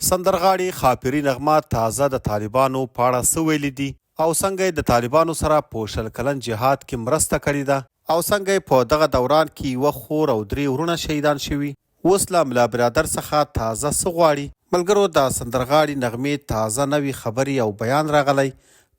سندرغاړې ښاپېرۍ نغمه تازه د طالبانو په اړه څه ویلي دي او څنګه یې د طالبانو سره په 20 کلن جهاد کې مرسته کړې ده او څنګه یې په دغه دوران کې یوه خور او درې وروڼه شهیدان شوي، اوس له ملا برادر څخه تازه څه غواړي؟ ملګرو د سندرغاړې نغمې تازه نوې خبرې او بیان راغلی،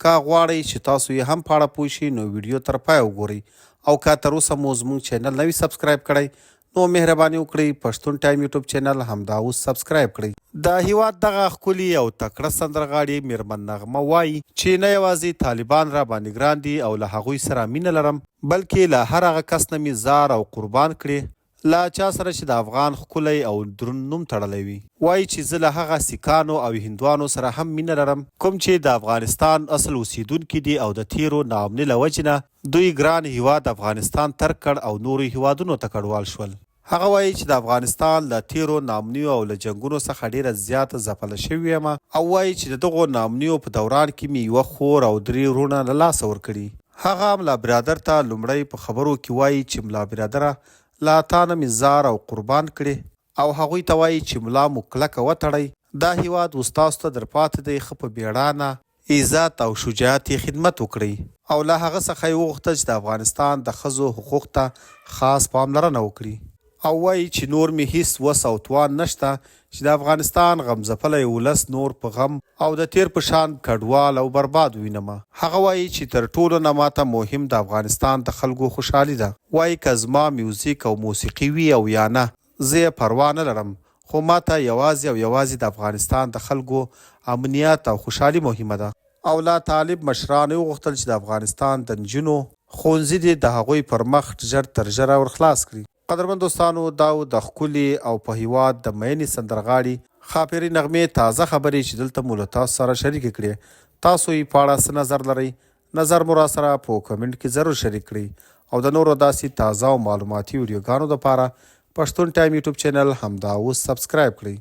که غواړئ چې تاسو یې هم په اړه پوه شئ نو ویډیو تر پایه وګورئ او که تر اوسه مو زموږ چینل نه وي سبسکرایب کړی نو مهرباني وکړئ پښتون ټایم یوټیوب چینل همدا اوس سبسکرایب کړئ. د هیواد دغه ښکلي او تکړه سندرغاړې میرمن نغمه وايي چې نه یوازې طالبان راباندې ګران دي او له هغوی سره مینه لرم بلکې له هر هغه کس نه مې ځار او قربان کړې له چا سره چې د افغان ښکلی او دروند نوم تړلی وي. وايي چې زه له هغه سیکانو او هندوانو سره هم مینه لرم کوم چې د افغانستان اصل اوسیدونکي دي او د تیرو ناامني له وجې نه دوی ګران هیواد افغانستان ترک کړ او نورو هیوادونو ته کډوال شول. هغه وايي چې د افغانستان له تیرو ناامنیو او له جنګونو څخه ډیره زیاته ځپله شوې یم او وايي چې د دغو ناامنیو په دوران کې مې یوه خور او درې وروڼه له لاسه ورکړي. هغه ملا برادر ته لومړی په خبرو کې وايي چې ملا برادره له تا نه مې ځار او قربان کړې او هغوی ته وايي چې ملا مو کلکه وتړئ، دا هیواد اوس تاسو ته درپاتې دی ښه په بیړانه، عزت او شجاعت یې خدمت وکړئ او له هغه څخه یې وغوښتل چې د افغانستان د ښځو حقوق ته خاص پاملرنه وکړي. او وايي چې نور مې هیڅ وس او توان نشته چې د افغانستان غم ځپلی ولس نور په غم او د تېر په شان کډوال او برباد ووینم. هغه وايي چې تر ټولو نه ماته مهم د افغانستان د خلکو خوشحالي ده. وايي که زما میوزیک او موسیقي وي او یا نه زه یې پروا نه لرم خو ماته یوازې او یوازې د افغانستان د خلکو امنیت او خوشحالي مهمه ده. او له طالب مشرانو یې وغوښتل چې د افغانستان د نجونو ښوونځي دې د هغوی پر مخ ژر تر ژره ورخلاص کړي. قدرمن دوستانو دا و د ښکلي او په هیواد د مینې سندرغاړي ښاپیرۍ نغمې تازه خبرې چې دلته مو له تاسو سره شریکې کړې. تاسو یې په اړه څه نظر لرئ؟ نظر مو راسره په کمنټ کې ضرور شریک کړئ او د نورو داسې تازه او معلوماتي ویډیوګانو لپاره پښتون ټایم یوټیوب چینل همدا اوس سبسکرایب کړئ.